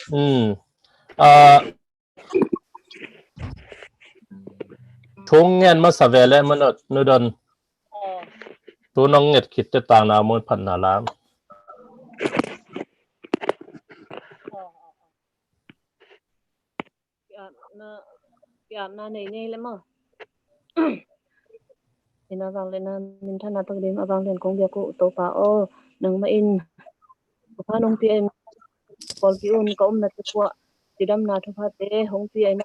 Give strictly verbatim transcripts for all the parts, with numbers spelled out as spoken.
Hmm. Ah, thu ngen masa ve le, Manot, nu don. Tu nong nget khit teh tangna mun phatna lam. Ki-apna, ki-apna nei nei le maw. Ina vangliatna minthanna tak ding a vanglian kong biak uh Topa aw, nangmah in thupha nong pia in, pawlpi un ka omna te uah cidamna thuphate hong pia in,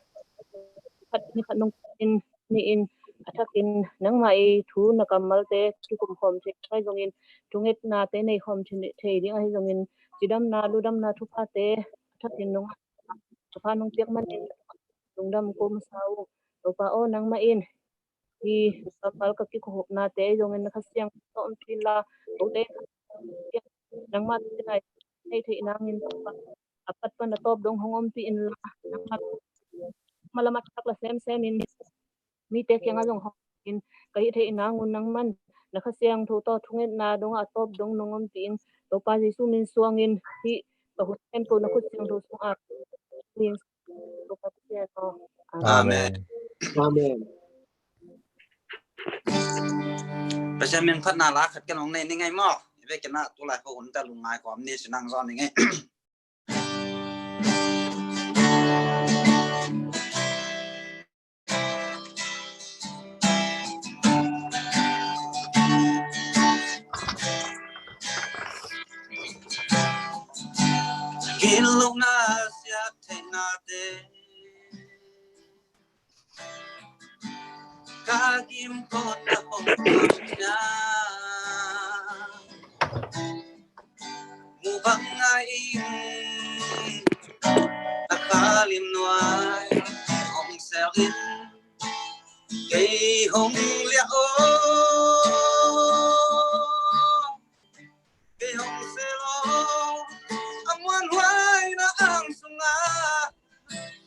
khat ni khat nong in ni in a thakin nangmah i thu na kammalte kikum khawm thei ahi zongin, thungetnate nei khawm thei ding ahi zongin, cidamna ludamna thuphate a thakin nong thupha nong piak manin lungdam ko masa uh. Topa aw, nangmah in hi kammal ka kikhuhupnate ahi zongin na Kha Siangtho tawh ompih inla, kote nangmah te nai thei thei nangin Topa a pat pan a tawp dong hong ompih inla, nangmah, nangmah lam a thak la semsem in mite kiangah zong hong in ka hih theih nangun nangman na Kha Siangtho tawh thungetna dongah a tawp dong nong ompih in, Topa Jesu min suangin hih ka hun khempeuh na khut siangtho sungah Amen. Amen. Amen. Pasian min phatna la khat kan hong nei ni ngei maw. I ve kena tu lai ho hun ta lungngai kawm ni sinang zaw ni ngei. Kin lo na siat thei na te. Ka gim ko na hong ko na. Mu bang a ing a ka lim nuai hong sel in kei hong liak o. Kei hong sel o. A muanhuai na ang sunga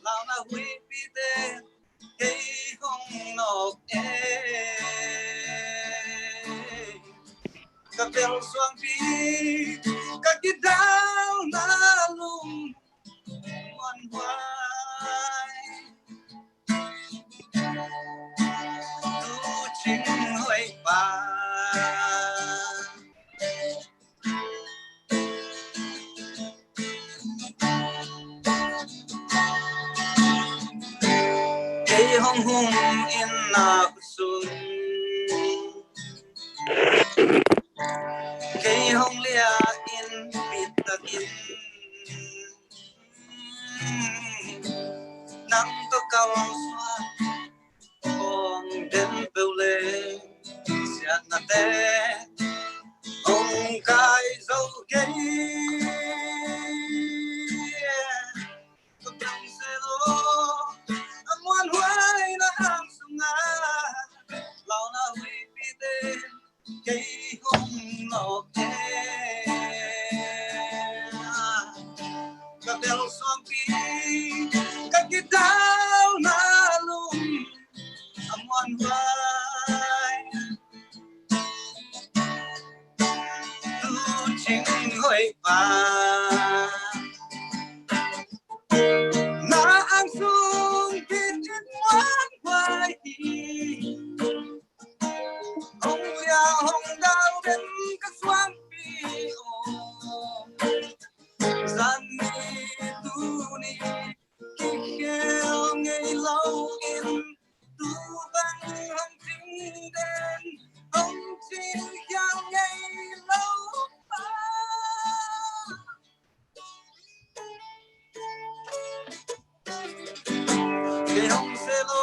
launa huipite kei hong nawk e. Ka bel suangpi ka kidalna lum muanhuai. Tu Cing Hoih Pa. Kei hong hum in na khutsung. Kei hong lia in pittakin. Nang tawh kalsuan kong den peuh le siatnate hong kai zo kei. Ka dang se lo a muanhuai na ang sunga launa huipite kei hong nawk e. Ka bel suangpi ka kidalna lum a muanhuai. Tu Cing Hoih Pa. Na ang sung bit in muanhuai hi. Hong lia hong dal den ka suangpi o. Zan ni tu ni kikhel ngei lo in tu bang hong cing den hong cing khial ngei lo. Kei hong se lo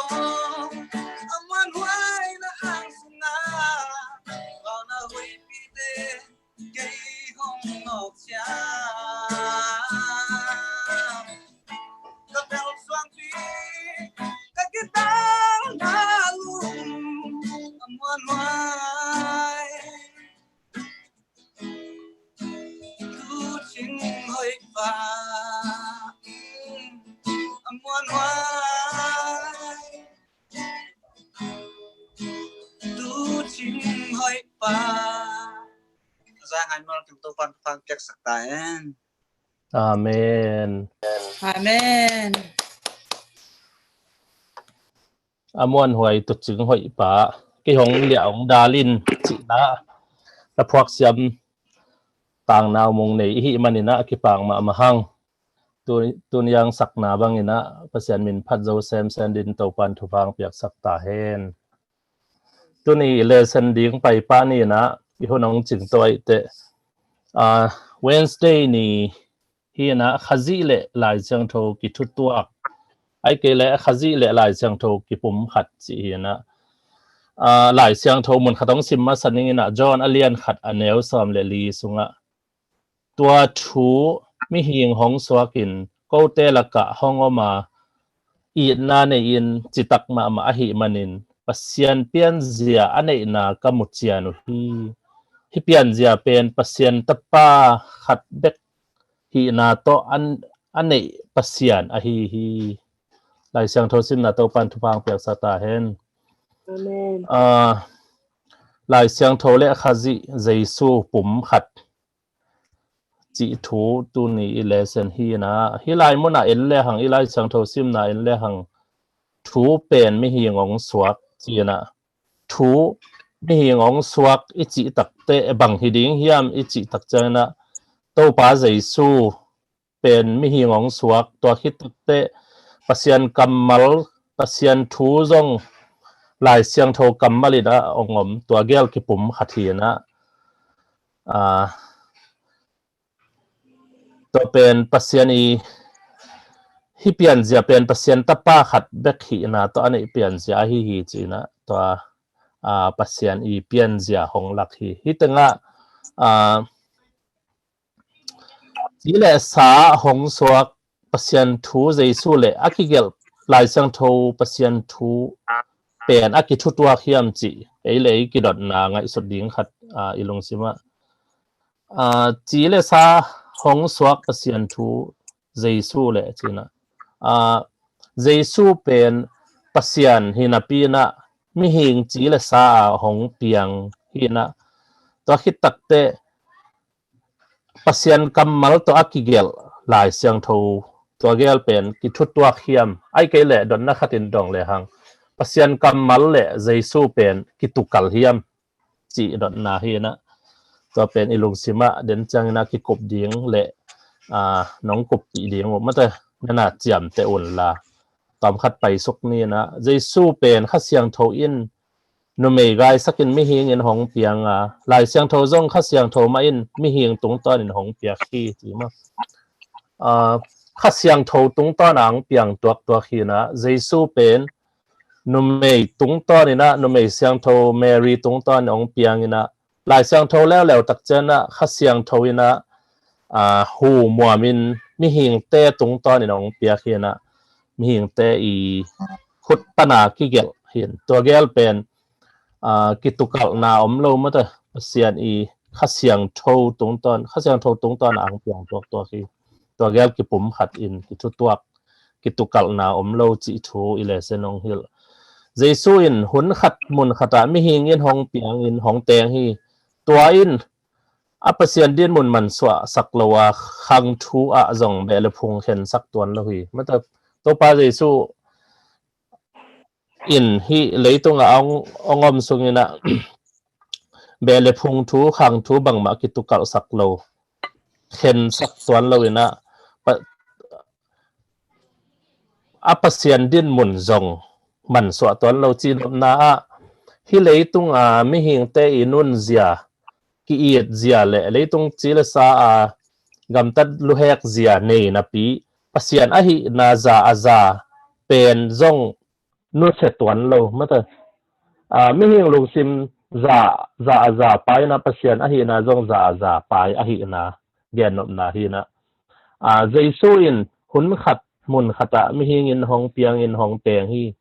a muanhuai na ang sunga launa huipite kei hong nawk ciang. Ka bel suangpi ka kidalna lum a muanhuai. Tu Cing Hoih Pa a muanhuai. Tu Cing Hoih Pa. Za ngai mal kim to pan pan piak sak ta en. Amen. Amen. A muanhuai tucing hoih pa, kei hong liah hong dalin cihna, ka phuak siam tangnau mung nei i hih maninah a kipak mahmah hang. Tu, tuniang sakna banginah Pasian min phat zo semsem din Topan thupha piaksak ta hen. Tuni i lesson ding pai pa ninah i hun hong cingtuaih teh, ah, Wednesday ni hinah Khazih le Lai Siangtho kithutuak, ai kei le Khazih le Lai Siangtho kipumkhat cih hinah, ah, Lai Siangtho mun khat hong sim masa ninginah John a lian khat a neu sawm le li sungah tua thu mihing hong suakin kote lakah hong om a, itna nei-in citak mahmah ahih manin Pasian pianzia a neihna ka mu cian uh hi. Hih pianzia pen Pasian tapa khat bek hihna tawh an, a neih Pasian ahi hi. Lai Siangtho simna Topan thupha piaksak ta hen. Amen. Ah, Lai Siangtho le Khazih Jesu pumkhat cih thu tuni i lesson hinah, hih lai munah en lehang, i Lai Siangtho simna en lehang, thu pen mihing hong suak cinah, thu mihing hong suak i cih takteh bang hi ding hiam i cih tak cianginah Topa Jesu pen mihing hong suak, tua khit takteh Pasian kammal, Pasian thu zong Lai Siangtho kammal inah hong om, tua gel kipumkhat hinah, ah, tua pen Pasian i, hih pianzia pen Pasian tapa khat bek hihna tawh a neih pianzia ahi hi cinah tua, ah, Pasian i pianzia hong lak hi. Hih tengah, ah, ci le sa hong suak Pasian thu Jesu le a kigelh Lai Siangtho Pasian thu pen a kithutuak hiam cih ei le ei kidotna ngaihsut ding khat, ah, i lungsimah, ah, ci le sa hong suak Pasian thu Jesu le cinah, ah, Jesu pen Pasian hi napi inah mihing ci le sa a hong piang hinah, tua khit takteh Pasian kammal tawh a kigelh Lai Siangtho tua gel pen kithutuak hiam, ai kei le dotna khatin dong lehang Pasian kammal le Jesu pen kitukal hiam cih dotna hinah, tua pen i lungsimah den cianginah kikup ding le, ah, nong kuppih ding uh mate nana ciamteh unla, tawmkhat paisuk ninah Jesu pen Kha Siangtho in numei gaisakin mihing in hong piang a, Lai Siangtho zong Kha Siangtho mah in mihing tungtawnin hong piak hi ci maw. Ah, Kha Siangtho tungtawn a hong piang tuaktuak hinah Jesu pen numei tungtawn inah, numei siangtho Mary tungtawn hong piang inah, Lai Siangtho leuleu tak cianah Kha Siangtho inah, ah, hu muamin mihingte tungtawn in hong piak hinah, mihingte i khut pana kigelh hin. Tua gel pen, ah, kitukalhna om lo mate, Pasian i Kha Siangtho tungtawn, Kha Siangtho tungtawn a hong piang tuaktuak hi. Tua gel kipumkhat in kithutuak, kitukalhna om lo cih thu i lesson hong hilh. Jesu in hun khat mun khatah mihing in hong piang in hong teng hi. Tua in a Pasian dinmun mansuah sak lo a, khang thu ah zong beh le phung khensak tuan lo hi. Mate, Topa Jesu in hih leitungah a hong, hong om sunginah beh le phung thu, khang thu bangmah kitukalhsak lo, khensak tuan lo inah, pa, a Pasian dinmun zong mansuah tuan lo. Cihnopna ah hih leitung a mihingte i nunzia, ki-itzia le leitung ci le sa a gamtat luhekzia nei napi Pasian ahihna za a za pen zong nusia tuan lo. Mate, ah, mihing lungsim za, za a za pai inah Pasian ahihna zong za a za pai ahihna gennopna hinah, ah, Jesu in hun khat mun khatah mihing in hong piang in hong teng hi.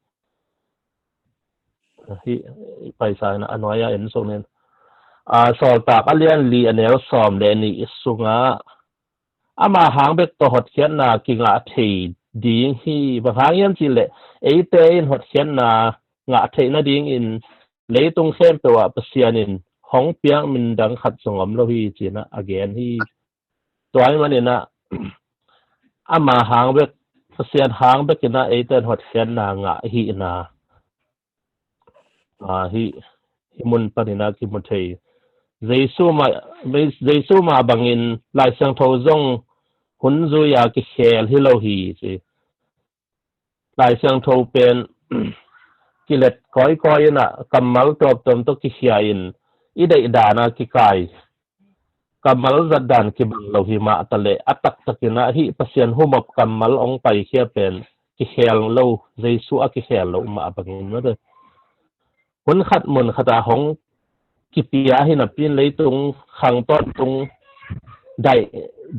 Hih paisa inah a nuai-ah en suk nin. Ah, Sawltak a lian li a neu sawm le nih sungah ama hang bek tawh hotkhiatna kingah thei ding hi. Bang hang hiam cih leh eite in hotkhiatna ngah theih nadingin leitung khempeuh ah Pasian in hong piak min dang khat zong om lo hi cinah a gen hi. Tua ahih maninah ama hang bek, Pasian hang bek in ah eite in hotkhiatna ngah hihna, ah, hih, hih mun panin ah kimu thei. Jesu mah, Jesu mah bangin Lai Siangtho zong hun zui-a kikhel hi lo hi ci. Lai Siangtho pen kilet kawikawi in ah kammal tuamtuam tawh kikhia in i deih dan ah kikai, kammal zat dan kibang lo hi mah ta leh a taktak in ah hih Pasian humop kammal hong paikhia pen kikhel lo, Jesu a kikhel lo mah bangin mate. Hun khat mun khat ah hong kipia hi napi in leitung khang tawntung daih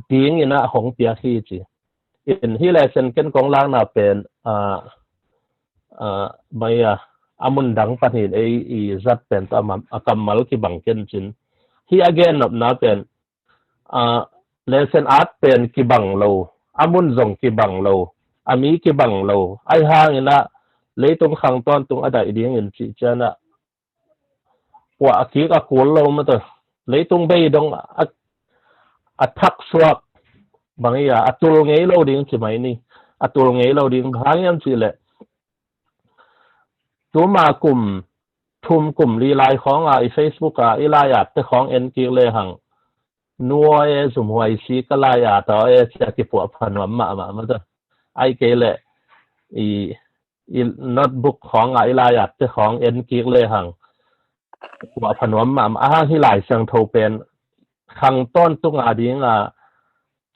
ding in ah hong piak hi ci. In hih lesson ken kong lakna pen, ah, ah, mai a, a mun dang panin ei i zat pen tawh a kammal kibang ken cin. Hih a gen nopna pen, ah, lesson at pen kibang lo, a mun zong kibang lo, a mi kibang lo, ahi hangin ah leitung khang tawntung a daih ding in cih ciang ah puah a kik a kul lo mate. Leitung bei dong a, a thak suak bang hi a, a tul ngei lo ding ci mai ni. A tul ngei lo ding bang hang hiam cih leh tuma kum thum kum li lai khawng a i Facebook a i lai-at te khawng en kik lehang, nu aw e, zumhuai si ka lai-at aw e, ci a kipuah pha nuam mahmah mate. Ahih kei leh i i notebook khawng a i lai-at te khawng en kik lehang puah pha nuam mahmah. A hang hih Lai Siangtho pen khang tawntung a ding a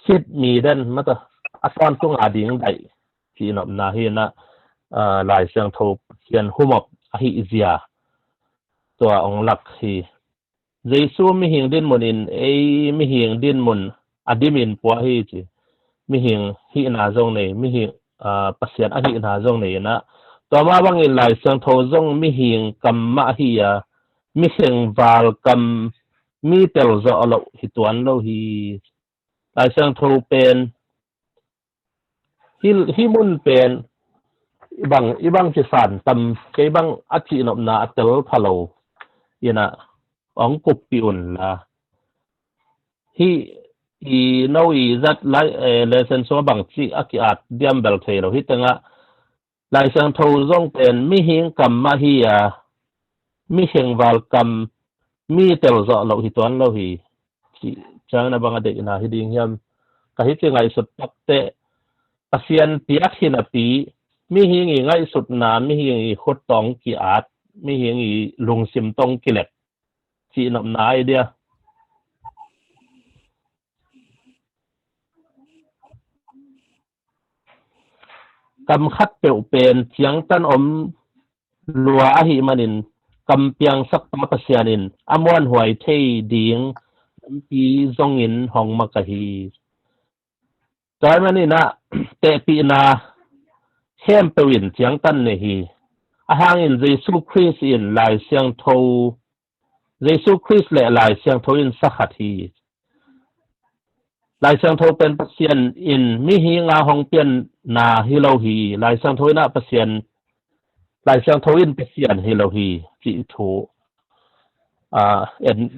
khitmi den mate, a tawntung a ding daih cih nopna hi in ah, ah, Lai Siangtho Pasian humop ahih zia tua hong lak hi. Jesu mihing dinmun in ei mihing dinmun a dimin pua hi ci. Mihing hihna zong nei, mihing, ah, Pasian a hihna zong nei in ah, tua mah bangin Lai Siangtho zong mihing kam mah hi a, mi khengval kam, mi telzawh loh hi tuan lo hi. Lai Siangtho pen hih, hih mun pen i bang, i bang ci san tam kei bang a cih nopna a tel pha lo in ah hong kuppih un la. Hih i no i zat lai, eh, lesson sung a bang cih a ki-at diam bel thei lo. Hih teng ah Lai Siangtho zong pen mihing kam mah hi a, mi khengval kam, mi telzawh loh hi tuan lo hi. Cih ciang na bang a deihna hi ding hiam? Ka hih ci ngaihsut tak teh Pasian piak hi napi, mihing i ngaihsutna, mihing i khut tawh hong ki-at, mihing i lungsim tawh hong kilek cih nopna hi dia. Kam khat peuh pen ciangtan om lua ahih manin kam piangsak pa Pasian in a muanhuai thei ding lampi zongin hong makaih hi. Tua ahih manin ah tehpihna khempeuh in ciangtan nei hi. A hangin Jesu Khrist in Lai Siangtho, Jesu Khrist le Lai Siangtho in sakhat hi. Lai Siangtho pen Pasian in mihing a hong pianna hi lo hi. Lai Siangtho in ah Pasian, Lai Siangtho in Pasian hi lo hi cih thu, ah, en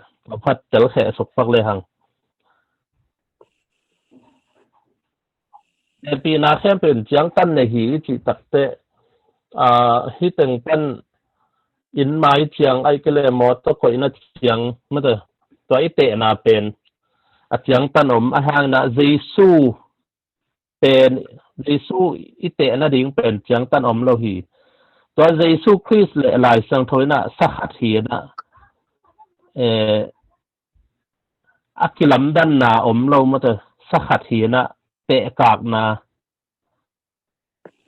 phat tel kheh suk pak lehang. Tehpihna khempeuh in ciangtan nei hi i cih tak teh, ah, hih teng pan inn mai ciang ahih kei leh mawtaw koihna ciang mate, tua i tehna pen a ciangtan om a hangin ah Jesu pen, Jesu i tehna ding pen ciangtan om lo hi. Tua Jesu Khrist le Lai Siangtho in ah sakhat hi in ah, eh, a kilamdanna om lo mate, sakhat hi in ah tehkakna,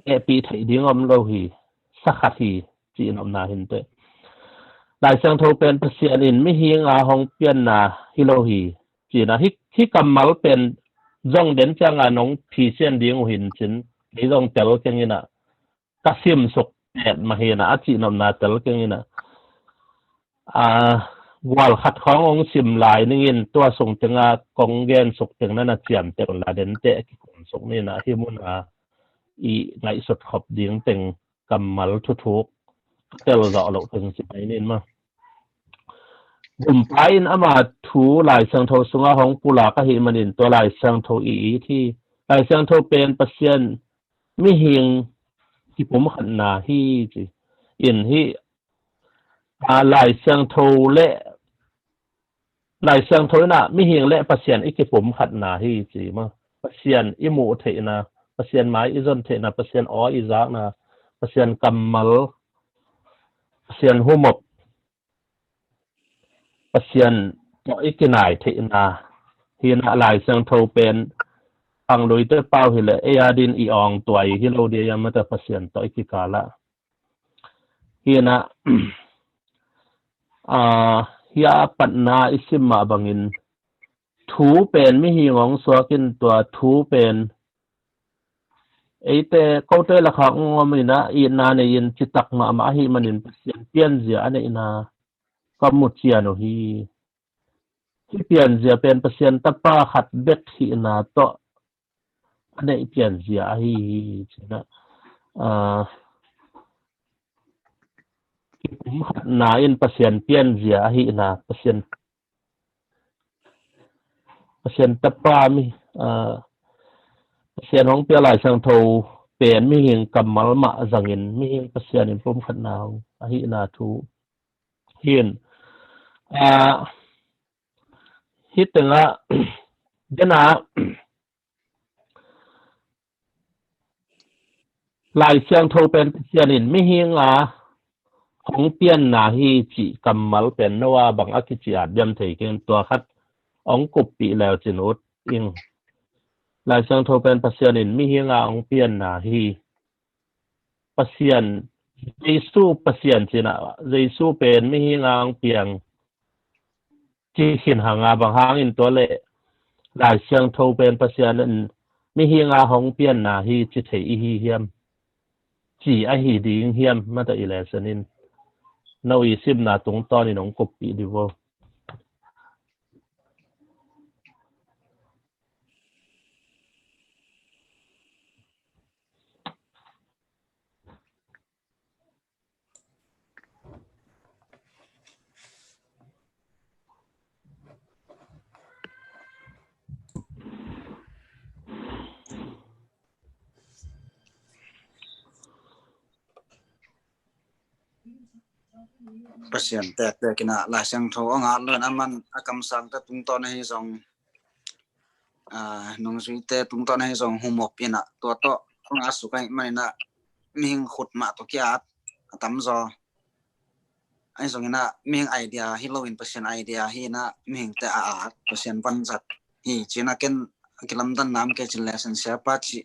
tehpih theih ding om lo hi, sakhat hi cih nopna hi inteh. Lai Siangtho pen Pasian in mihing a hong pianna hi lo hi cihna hi. Hih kammal pen zong den ciang a nong phisian ding uh hi in cin, kei zong tel keng in ah ka sim suk pet mah hi in ah, a cih nopna tel keng in ah, ah, gual khat khawng hong sim lai ning in, tua sung teng ah kong gen suk teng na na ciamteh un la, den teh kikum suk ni in ah, hih mun ah i ngaihsut khop ding teng kammal thuthuk telzawh loh teng ci mai ni in maw. Kumpa in ama thu Lai Siangtho sungah hong pulak ahih manin tua Lai Siangtho i it hi. Lai Siangtho pen Pasian mihing kipumkhatna hi ci. In hi, a, Lai Siangtho le Lai Siangtho in ah mihing le Pasian i kipumkhatna hi ci maw. Pasian i muh theihna, Pasian mai i zon theihna, Pasian aw i zakna, Pasian kammal, Pasian humop, Pasian tawh i kinai theihna hi in ah Lai Siangtho pen pangluite pau hi leh ei a din i awng tuai hi lo ding a, mata Pasian tawh i kikal ah. Hi in ah, a, hi a patna i sim mah bangin thu pen mihing hong suak in tua thu pen eite kote lakah hong om in ah itna nei in citak mahmah ahih manin Pasian pianzia a neihna ka mu cian uh hi. Hih pianzia pen Pasian Tapa khat bek hihna tawh a neih pianzia ahi hi ci in ah, a, kipumkhatna in Pasian pianzia ahihna, Pasian, Pasian Tapa mi, a, Pasian hong pia Lai Siangtho pen mihing kammal mah zangin mihing Pasian in pumkhatna hong ahihna thu hi in, a, hih tengah den ah Lai Siangtho pen Pasian in mihing a hong pianna hi cih kammal pen Noah bang a kici at diam thei keng, tua khat hong kuppih leu cin ut ing. Lai Siangtho pen Pasian in mihing a hong pianna hi. Pasian, Jesu Pasian ci in ah, Jesu pen mihing a hong piang ci khin hang a, bang hangin tua leh Lai Siangtho pen Pasian in mihing a hong pianna hi ci thei i hi hiam? Ci ahi ding hiam, mata i lesson in. No i simna tungtawn in hong kuppih dih vo. Pasian tektek in ah Lai Siangtho a ngat lo in a man a kamsangte tungtawn ahi zong, a, nungzuite tungtawn ahi zong humop in ah tua tawh a ngat suk ahih manin ah mihing khut mah tawh ki-at a tamzaw. Ahi zongin ah mihing idea hi loin Pasian idea hi in ah mihingte a at Pasian vanzat hi ci in ah ken a kilamdan nam kei cin lesson siapa cih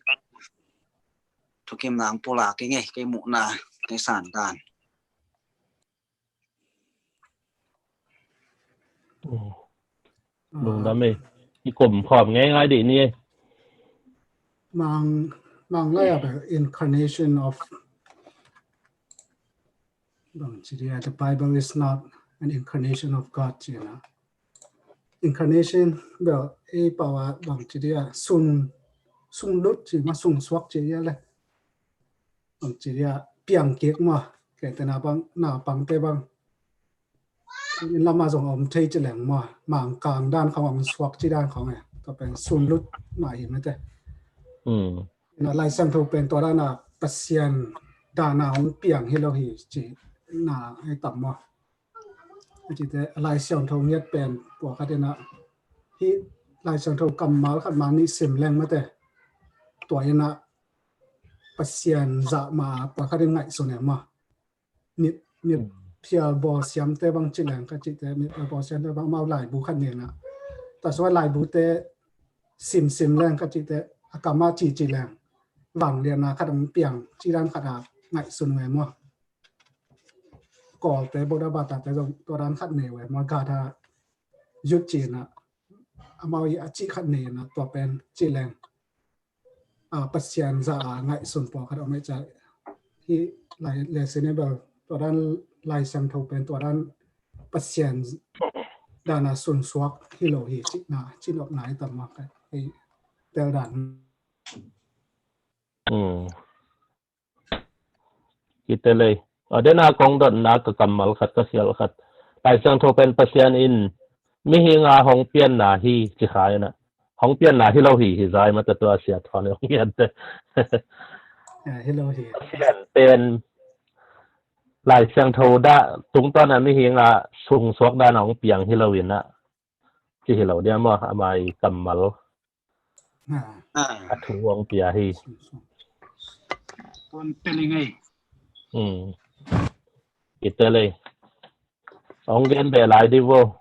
thukimna ang pulak ing ei, kei muhna, kei sandan. Lungdam ei. I kum khawm ngeingai dih ni ei. Mang, mang lai a bel incarnation of, bang ci dia, the Bible is not an incarnation of God ci na. Incarnation bel ei pau a bang ci dia, sun, sun lut ci ma, sun suak ci dia le. Bang ci dia, piang kik ma, kei te na bang, na pang te bang. Inn lam a zong a om thei ci leng maw, Mangkang dan khong a hong suak ci dan khong e. Tua pen sun lut mah hi mate. Inn a Lai Siangtho pen tua dan a Pasian dan a hong piang hi lo hi ci na hei tam maw. A cite Lai Siangtho ngiat pen pawlkhat in a hih Lai Siangtho kammal khat mah nih sim leng mate. Tua in a Pasian zah mah pawlkhat in ngaihsun e maw. Mit, mit phial bawl siamte bang ci leng ka cihte, mit phial bawl siamte bang amau laibu khat nei na. Tua sungah laibute simsim leng ka cihte, a kamah cici leng vangliatna khat hong piang ci dan khat a ngaihsun uh e maw. Kawlte, Buddha batate zong tua dan khat nei uh e maw, Gatha yut ci na. Amau i a cih khat nei na, tua pen ci leng a, Pasian zah a ngaihsun pawlkhat om e ca. Hih Lai, Lai Siangtho bel tua dan Lai Siangtho pen tua dan Pasian dan a sunsuak hi lo hi cihna, cihnopna hi tam mah ka hei tel dan. Kite lei. A, den a kong dotna ka kammal khat, ka khial khat. Lai Siangtho pen Pasian in mihing a hong pianna hi ci kha in ah, hong pianna hi lo hi, hi zai mata tua sia thawn hong piante. Eh, hi lo hi. Pasian pen Lai Siangtho dah tungtawn a mihing a sung suak dan a hong piang hi lo in ah, ci hi lo dia maw, ama i kammal Ah, a thu hong pia hi. Tuan teli ngei. Hmm. Kite lei. Hong gen be lai di vo.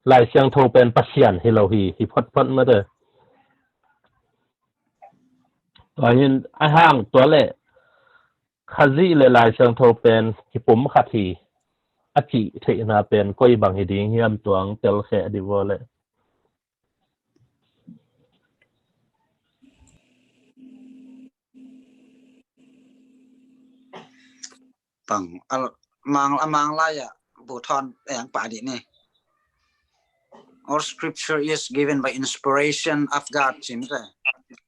Lai Siangtho pen Pasian hi lo hi, hi photphot mate. Tua hin a hang tua le Khazih le Lai Siangtho pen kipum khat hi a cih theihna pen koi bang hi ding hiam, tua hong telkheh di vo le. Bang, a mang, a mang lai ah bu thawn eng pa di ni. All scripture is given by inspiration of God, ci mate.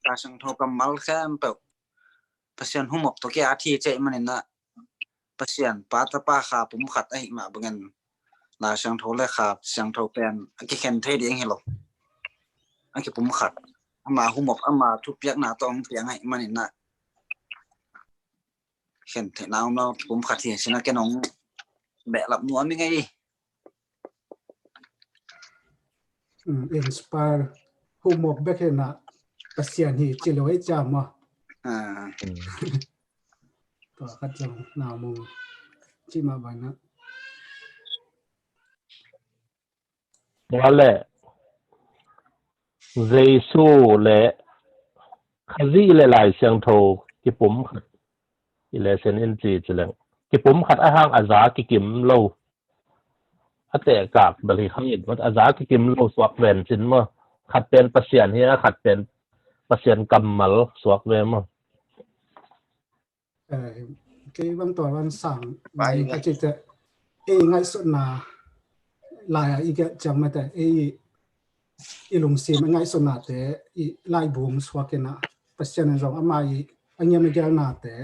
Lai Siangtho kammal khempeuh Pasian humop tawh kia a thi ceh manin ah, Pasian Pa, Tapa, Kha pum khat ahih mah bangin Lai Siangtho le Kha Siangtho pen a kikhen thei ding hi lo. A kipum khat. Ama humop, ama thupiakna tawh hong piang ahih manin ah khen theihna om lo, kipum khat hi. Sina ken hong behlap nuam i ngei. Mm, inspire. Humop bek hi na, Pasian hi ci lo ei cia maw. Ah, Tua khat zong na mong ci mah bang na. Tua le Jesu le Khazih le Lai Siangtho kipum khat i lesen in ci ci leng, kipum khat a hang a za kikim lo, a tehkak bel hi khang it mat, a za kikim lo suak ven cin maw. Khat pen Pasian hi a, khat pen Pasian kammal suak ve maw. Eh, kei bang tua bang sang Bai mai ve. Ka ci te, ei ngaihsutna lai a i gelh ciang mate, ei i lungsim a ngaihsutna te i laibung suak in ah, Pasian in zong ama i a ngiam a gelna te,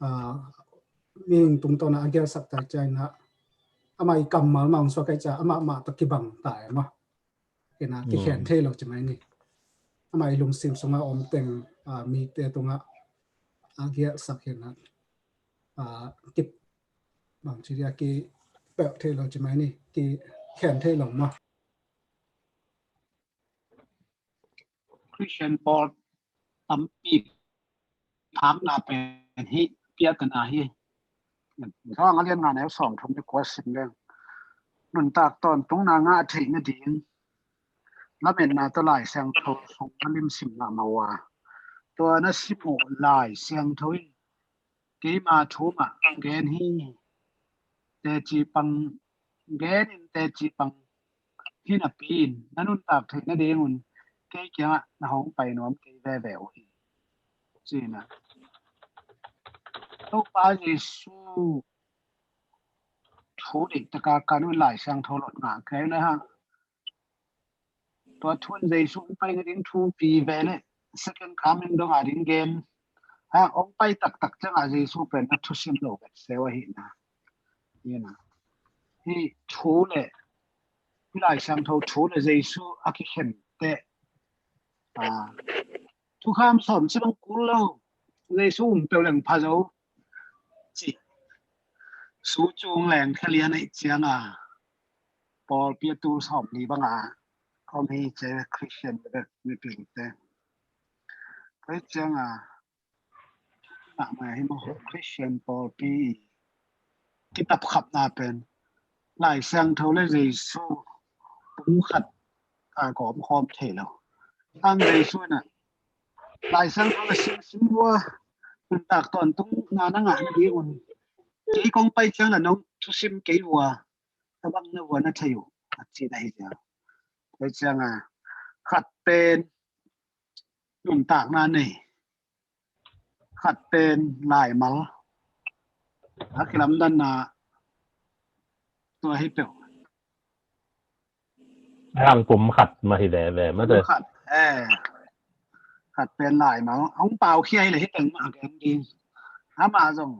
ah, mihing tungtawn a a gelsak ta ciang in ah, ama i kammal mah hong suak ai cia, ama mah tawh kibang ta e maw. Kina kikhen thei lo ci mai ni. Ama i lungsim sunga om teng, ah, mite tunga a gelsak hi na, ah, kip bang ci dia kipelh thei lo ci mai ni, kikhen thei lo maw. Christian pawl tampi phakna pen hi piatana hi. Johan a lian nga neu sawm thum ni kua sim leng, nuntak tawntungna ngah theih nading lametna tawh Lai Siangtho sung a lim sim ngah mah uh a, tua na sim uh Lai Siangtho in keima thu mah gen hi, teci pang gen in teci pang hi napi in na nuntak theih nadingun kei kiangah na hong pai nuam kei veve uh hi, ci na. Topa Jesu thu deih taka kan un Lai Siangtho lot ngah kei na hang. Tua thu in Jesu hong pai nading thu vive le second coming dong a ding gen. Ha, hong pai taktak ciangah Jesu pen na thusim lo vet seu ahi na. Hi na. Hi thu le, hi Lai Siangtho thu le Jesu a kikhen te. Ah, thukham sawm ci bang kul lo. Jesu um peuh leng pha zo. Ci. Su cung leng kha lian aih cianga pawlpi a tul sawm li banga om hi ce Christian bek mipil te. Tua cianga mahmah hi maw Christian pawlpi kitapkhapna pen Lai Siangtho le Jesu pum khat a gawm khawm thei lo. Ang Jesu na Lai Siangtho le simsim vua nuntak tawntungna na ngah nadingun kei kong pai ciang na nong thusim kei vua, tabang na vua na thei uh a ci na hi ciang. Tua cianga khat pen nuntakna nei, khat pen laimal. A kilamdanna tua hi peuh. Hang pum khat mah hi veve mate. Khat, eh, khat pen laimal. Hong pau khia hi le hi teng mah gen ding. Ama zong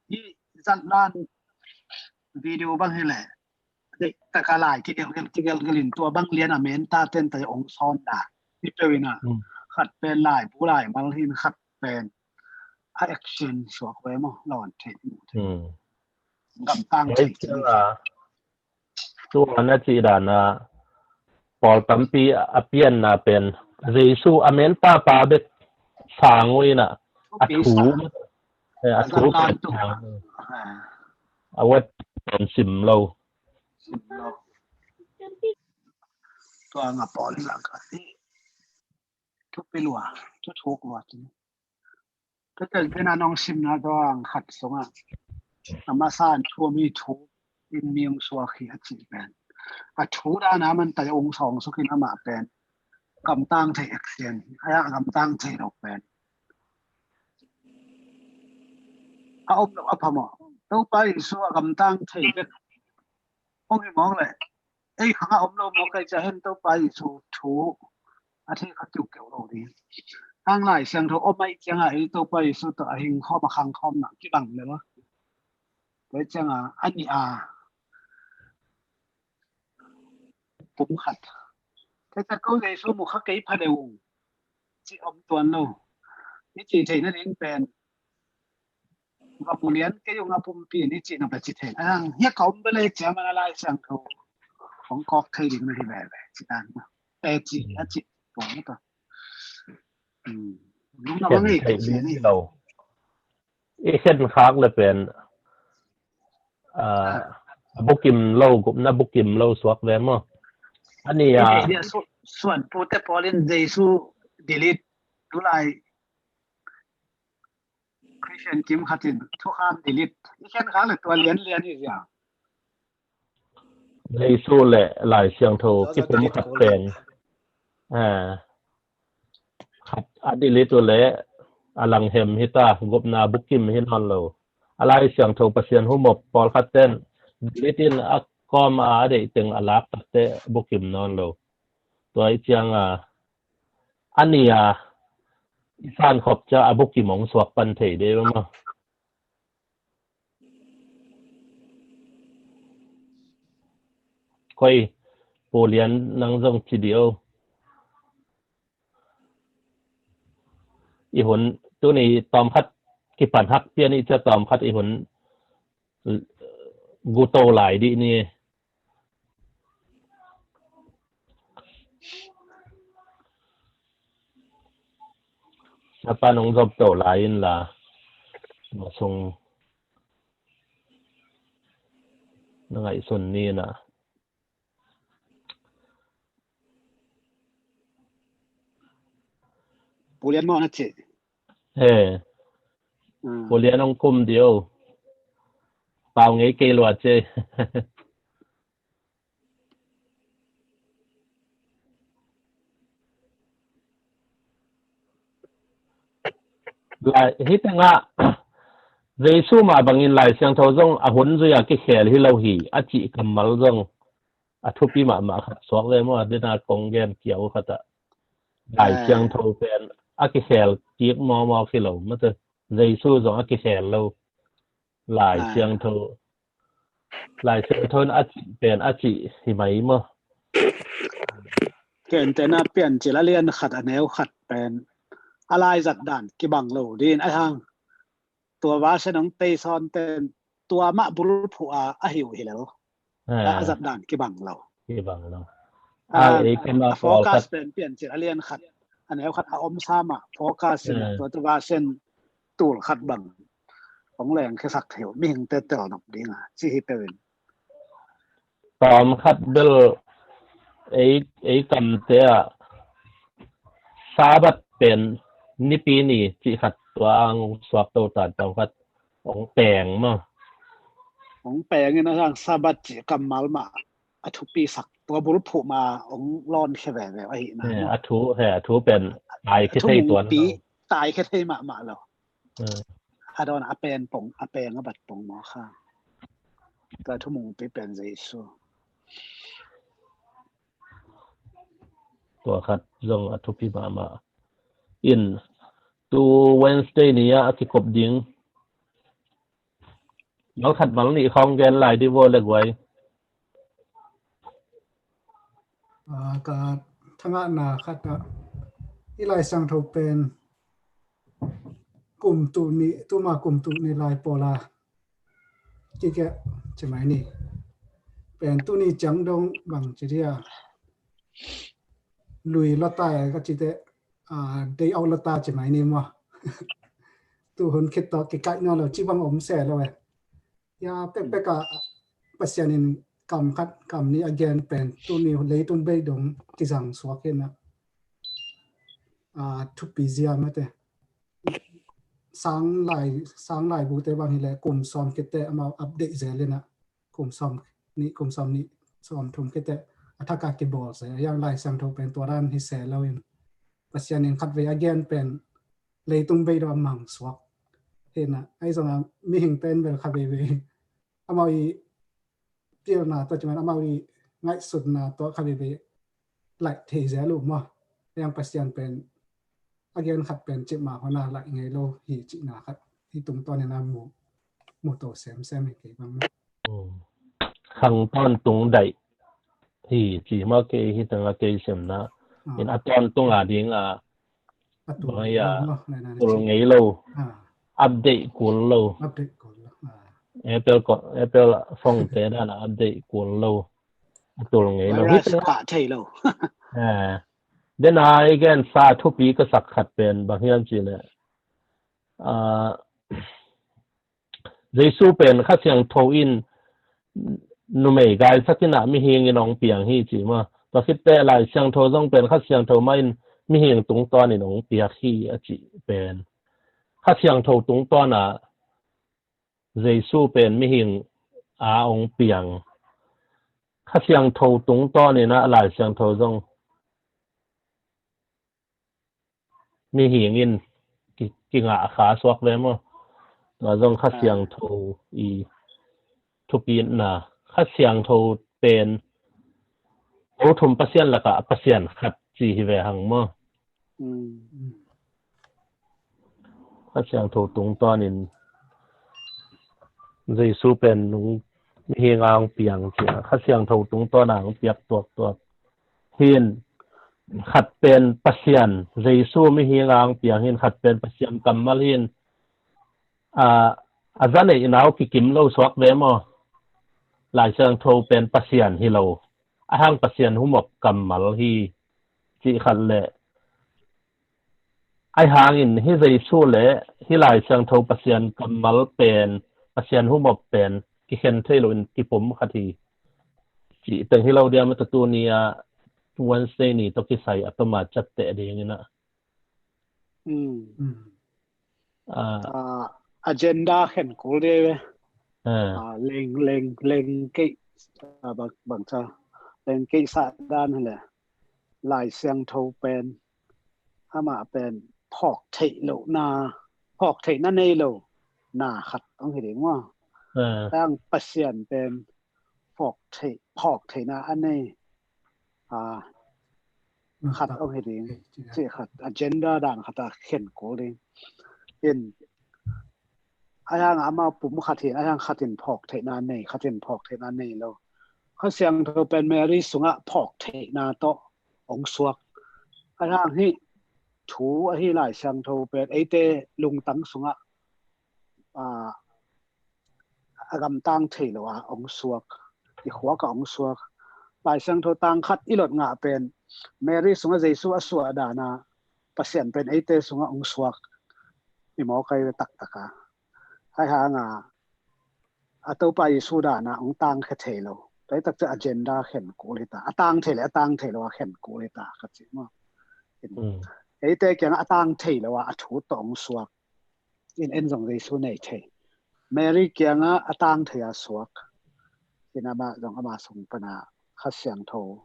hi zat lan video bang hi leh, deih taka lai kigelgel kigelgel in tua bang lian a men ta ten ta ong sawn da. Hi peuh in a, khat pen laibu laimal hi in khat pen a action suak ve maw, lawn theih mu thei. Gamtang thei. Tua na cih dan a pawl tampi a pianna pen Jesu a men papa bek sang uh in a, a thu, a thu a wet pen sim lo. Tua nga pawl in a ka si thupi lua, thuthuk lua ti. Ka tel pen a nong simna tua ang khat sungah a masa an thu mi thu in mi ong suak hi a cih pen a thu dan a man tai ong sawng suk in amah pen gamtang thei action a, gamtang thei lo pen a om lo a phamawh. Topa Jesu a gamtang thei bek ong hi mawk leh ei khang a om lo mawk kai cia hen Topa Jesu thu a thei kha kiukeu lo ding. Hang Lai Siangtho om ai cianga ei Topa Jesu tawh a hing khawm a khang khawm na kibang le maw. Tua cianga a nih a pum khat kei cia ko Jesu mu kha kei pha deuh ci om tuan lo. I ci theihna ding pen va mu lian kei ung a pumpi ni cih nong ka ci thei. A hang hiak ka om bele cia man a Lai Siangtho hong kawk thei ding na hi veve ci dan na. Te ci a ci tuan na ta. Lungna va ngei kei ci ni lo. I khen khak le pen a bukim lo, gupna bukim lo suak ve maw? A ni a. Suan pute pawl in Jesu delete tu lai. Christian kim khat in thukham delete i khen khak le tua lian lian hi zia. Jesu le Lai Siangtho kipum khat pen khat a delete uh le a langhem hi ta, gupna bukim hi nawn lo. A Lai Siangtho Pasian humop pawlkhat ten delete in a kawm a deih teng a lak takte bukim nawn lo. Tua i cianga a ni a i san khop cia a bukim ong suak pan thei de maw? Koi, Pu Lian nang zong ci dih o. I hun tuni tawmkhat kipan hak pian i cia tawmkhat i hun guto lai dih ni. Sapa nong zop to lai in la masung na ngaihsun ni na. Pu Lian maw na ci? He. Pu Lian ong kum dio. Pau ngei kei lua ci. Lai hi tengah Jesu mah bangin Lai Siangtho zong a hun zui a kikhel hi lo hi a cih kammal zong a thupi mahmah khat suak ve maw? A dena kong gen kiau khat ah Lai Siangtho pen a kikhel kik mawmaw khi lo mate. Jesu zong a kikhel lo. Lai Siangtho, Lai Siangtho in a cih pen a cih hi mai maw? Ken tena Piancil a lian khat a neu khat pen a lai zat dan kibang lo din a hang. Tua version ong tei sawn ten tua mah bulphuh a a hi uh hi lo. A zat dan kibang lo. Kibang lo. A focus pen Piancil a lian khat a neu khat a om sa mah focus in a tua tua version tul khat bang ong leng khesak thei uh mihing te tel nop ding a ci hi peuh in. Tawm khat bel ei, ei kamte ah Sabbath pen nipi ni cih khat tua ang suak to tan tawm khat ong peng maw? Ong peng in a sang Sabbath cih kammal mah a thupi sak tua bulphuh ma ong lawn khe veve ahi na. He, a thu, he, a thu pen tai khe thei tuan lo. Tai khe thei mahmah lo. A dawn a pen pong, a peng a bat pong maw kha. Tua thumungpi pen Jesu. Tua khat zong a thupi mahmah. In tu Wednesday ni a kikop ding Mal khat mal nih khawng gen lai dih vaw le guai. A, ka thangahna khat ah, i Lai Siangtho pen kum tul nih, tuma kum tul nih lai pawl a kikeh ci mai ni. Pen tuni ciang dong bang ci dia, lui lota e ka ci teh, a, day out lota ci mai ni maw. Tu hun khit tawh kikaih nawn lo ci bang om se lo e. Ya pekpek a Pasian in kam khat kam nih a gen pen tuni leitung bei dong kizang suak hi na. A, thupi zia mate. Sang lai, sang lai bu te bang hi le kum sawm khit teh amau update zel hi na. Kum sawm nih, kum sawm nih, sawm thum khit teh a thak a kibawl se. A yang Lai Siangtho pen tua dan hi se lo in. Pasian in khat vei a gen pen leitung bei dong a mang suak hi na. Ahi zong a mihing pen bel khat vei vei amau i pilna tawh ci man amau i ngaihsutna tawh khat vei vei laih thei zel uh maw. A yang Pasian pen a gen khat pen cih mah hona laih ngei lo hi cihna khat hi tungtawn in a mu, mu to semsem hi kei bang maw. Hmm. Khang tawntung daih hi ci maw kei hi tang a kei semna. A. In a tawntung a ding a A tul bang ya, lo maw, lai na na tul ci. Ngei lo. A. Update kul lo. Update kul lo. A. Apple ko, Apple phone te dan a update kul lo. A tul ngei lo. Virus hita kah thei lo. A. Den a i gen sa thupi ka sak khat pen bang hiam ci le. A, Jesu pen Kha Siangtho in numei gaisak in a mihing in hong piang hi ci maw. Tua khit teh Lai Siangtho zong pen Kha Siangtho mah in mihing tungtawn in hong piak hi a cih pen. Kha Siangtho tungtawn a Jesu pen mihing a hong piang. Kha Siangtho tungtawn in a Lai Siangtho zong mihing in ki, kingah kha suak ve maw. Tua zong Kha Siangtho i thupitna. Kha Siangtho pen Tho thum Pasian lakah Pasian khat ci hi ve hang maw. Mm. Kha Siangtho tungtawn in Jesu pen nung mihing a hong piang ci a, Kha Siangtho tungtawn a hong piak tuaktuak. Hin khat pen Pasian, Jesu mihing a hong piang hin khat pen Pasian kammal hin, a, a za neih nau kikim lo suak ve maw. Lai Siangtho pen Pasian hi lo. A hang Pasian humop kammal hi cih khat le. Ai hangin hi Jesu le hi Lai Siangtho Pasian kammal pen, Pasian humop pen kikhen thei lo in kipom khat hi. Cih teng hi lo dia mah tatu ni a Wednesday ni tawh kisai a toma chat teh ding in a. Mm. Mm. A. A, agenda khen kul de ve. A. A, leng, leng, leng keih, a, bang, bang ca. Leng keih sa dan hi le. Lai Siangtho pen, amah pen phawk theih lo na, phawk theihna nei lo na khat hong hi ding maw. A. Tang Pasian pen phawk theih, phawk theihna a nei, a, khat hong hi ding. Cih khat, agenda dan khat a khen kul ding. In, a yang amau pum khat hin, a yang khat in phawk theihna nei, khat in phawk theihna nei lo. Kha Siangtho pen Mary sungah phawk theihna tawh hong suak. A yang hi thu ahi Lai Siangtho pen eite lungtang sungah, a, a gamtang thei lo a hong suak, i khuak a hong suak. Lai Siangtho tang khat i lot ngah pen Mary sungah Jesu a suah dan a Pasian pen eite sungah hong suak. I mawkai ve taktak a. Hai hang a, a Topa Jesu dan a hong tangkhia thei lo. Tua hi tak ciang agenda khen kul hi ta. A tang thei le a tang thei lo a khen kul hi ta ka ci maw. Mm. Eite kiangah a tang thei lo a, a thu tawh hong suak. In en zong Jesu nei thei. Mary kiangah a tang thei a suak. In amah zong ama sung pana Kha Siangtho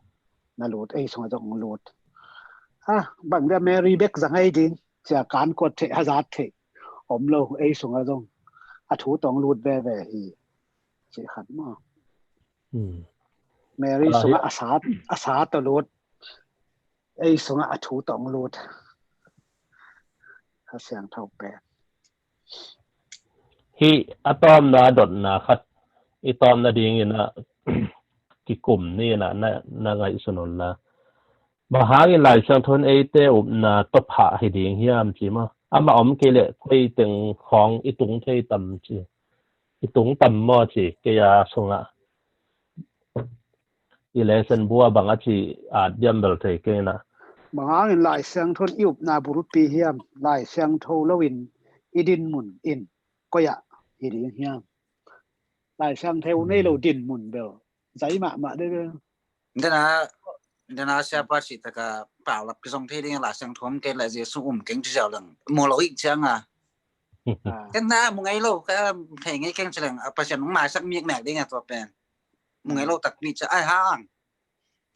na lut, ei sungah zong lut. A, bang dia Mary bek zang ei ding, cia kan kuat thei, hazat thei. Om lo, ei sungah zong a thu tawh hong lut veve hi. Cih khat maw. Hmm. Mary sungah a sa, a sa tawh lut. Ei sungah a thu tawh hong lut. Kha Siangtho pen. Hih a tawmna dotna khat i tawm nadingin ah kikum ni in ah na, na ngaihsun un la. Bang hangin Lai Siangtho in eite upna tawphah hi ding hiam ci maw? Amah om kei leh koi teng khawng i tung thei tam ci. I tung tam maw ci, kei a sungah. I lesson bua bang a ci at diam bel thei kei in ah. Bang hangin Lai Siangtho in i upna bulpi hiam? Lai Siangtho loin i dinmun in koi ah hi ding hiam? Lai Siangtho nei lo dinmun bel zai mahmah de bel. Dena, dena siapa cih taka paulap kizong thei ding Lai Siangtho om kei leh Jesu um keng ci ziau leng mu lo ik ciang a. Ken na mu ngei lo, ka thei ngei keng ci leng, a, Pasian hong maisak mikmek ding a tua pen. Mu ngei lo takpi ci ai hang.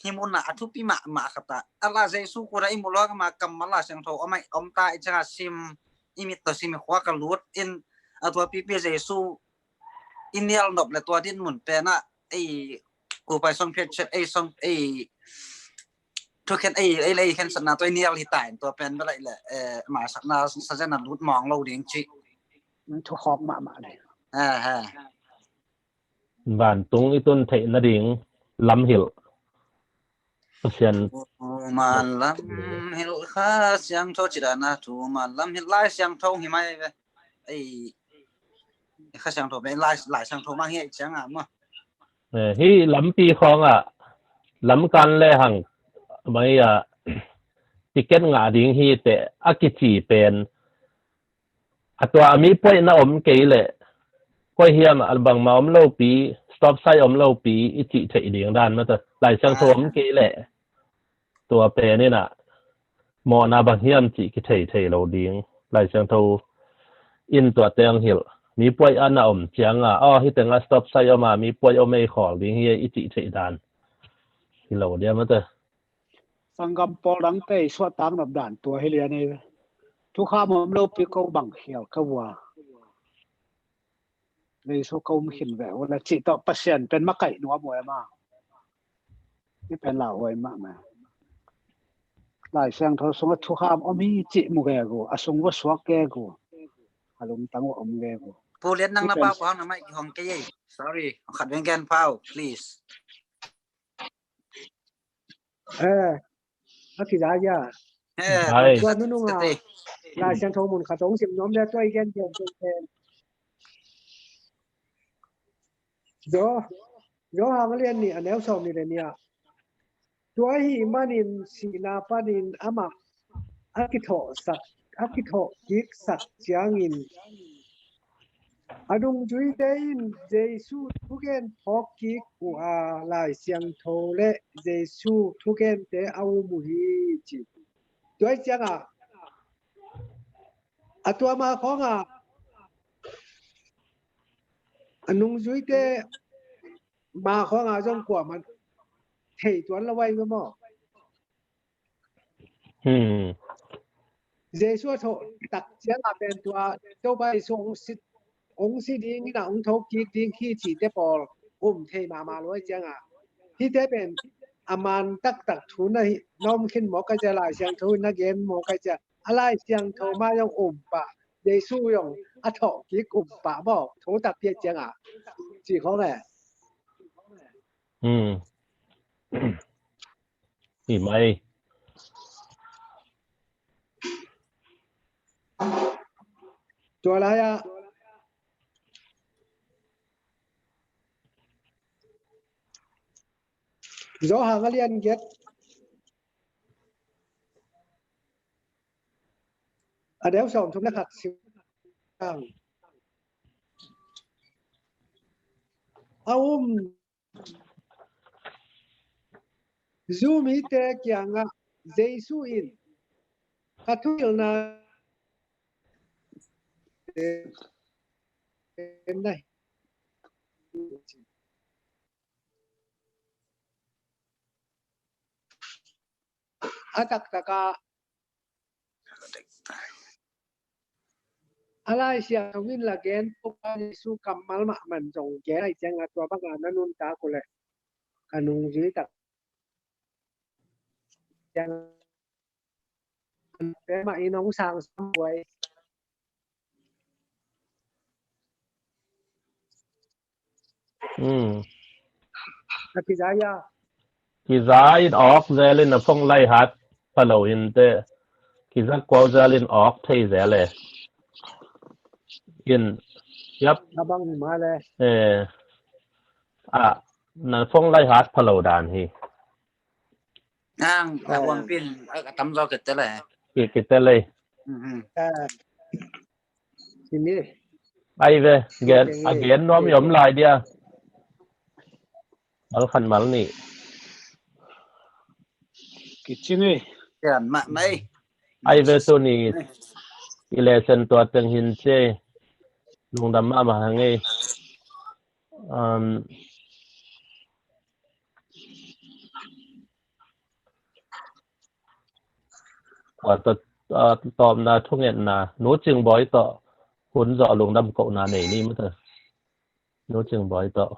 Hih mun ah a thupi mahmah khat ah, a la Jesu kua i mu lo, ama kammal Lai Siangtho om ai, om ta i ciang a sim, i mit tawh sim i khuak a lut in, a tua pipi Jesu i nial nop le tua dinmun pen ah, ei, kupai song phiat chet, ei song, ei, thukhen, ei, ei, ei khensatna tua i nial hi ta in tua pen bel ai le, eh, maisakna sazen a lut mawng lo ding ci. Thukhawk mahmah le. Eh, eh. Vantung i tun theih nading lamhilh. Pasian. Thuman lamhilh Kha Siangtho ci dan a, thuman lamhilh Lai Siangtho hi mai ve. Ei, Kha Siangtho ve, Lai, Lai Siangtho mang hi ai ciang a maw. Eh, hih lampi khawng ah lamkan le hang mai ah ticket ngah ding hi teh a kici pen. A tua a mi puaihna om kei leh koi hiam a bangma om lopi, stop sign om lopi i cih theih ding dan mata. Lai Siangtho om kei leh tua pen in ah mawhna bang hiam cih kithei thei lo ding. Lai Siangtho in tua teng hilh. Mi puaih a na om ciang a, aw, hih teng a stop sign om a mi puaih om ei khawl ding hi i cih theih dan hi lo diam mata. Sanggam pawl dangte i suahtak nop dan tua hi lian ei ve. Thukham om lopi ko bang khial ka vua. Jesu ka um khin ve uh la cih tawh Pasian pen makaih nuam uh e maw. Hih pen lauhuai mahmah. Lai Siangtho sungah thukham om hi cih mu gegu, a sung vua suak gegu, a lungtang vua om gegu. Pu Lian nang na pau pau na mai kihong kei ei. Sorry, khat veng gen pau, please. Eh, a kiza ya. Eh, tua nunung a Lai Siangtho mun khat hong sim nuam le tua i gen gen gen gen. Jo, Johan a lian nih a neu sawm nih le nih ah. Tua ahih manin sihna panin amah a kithawhsak, a kithawh kiksak ciangin a nungzuite in Jesu thugen phawk kik uh a, Lai Siangtho le Jesu thugente a um uh hi ci. Tua ahih ciangah a tua ma khawngah a nungzuite ma khawngah zong kuamah thei tuan lo ai maw. Hmm. Jesu a thawh tak ciangah pen tua Topa Jesu hong si, hong si ding in a hong tho kik ding hi cihte pawl um thei mahmah lo ai ciangah. Hihte pen a man taktak thu na hi, na om khin mawk ai ciah, Lai Siangtho in na gen mawk ai ciah. A Lai Siangtho mah zong um pah, Jesu zong a thawh kik um pah maw, tho takpi ai ciangah. Ci khawng le. Hmm. Hi mai. Tua lai-ah Johan a lian giat a neu sawm thum le khat sim. A um Jew mite kiangah Jesu in ka thuhilhna na hi. A taktakah a Lai Siangtho in la gen tuk a, Jesu kammal mahmah zong gen ai ciangah tua bangah na nuntak uh leh ka nungzui tak ciang mah in hong sang sam buai. Hmm. A kiza ya. Kiza in awk zel in a phone lai hat pha lo in te. Kiza kuau zel in awk thei zel e. In, yap. A bang ma le. Eh. A, na phone lai hat pha lo dan hi. Ang, a, ah, wang pin, a, a tam zo kete le. Ki, kete le. Mhm. Ah. Sini. Ai ve, gen, a gen nuam i om lai dia. Mal khan mal ni. Kichini. Yan ma mai. Ai ve tuni. I lesson tua teng hin che. Lungdam mahmah hang e. Um, tua tawh, ah, tawpna thungetna, Nu Cing Bawi tawh hun zawh lungdam kohna nei ni mata. Nu Cing Bawi tawh.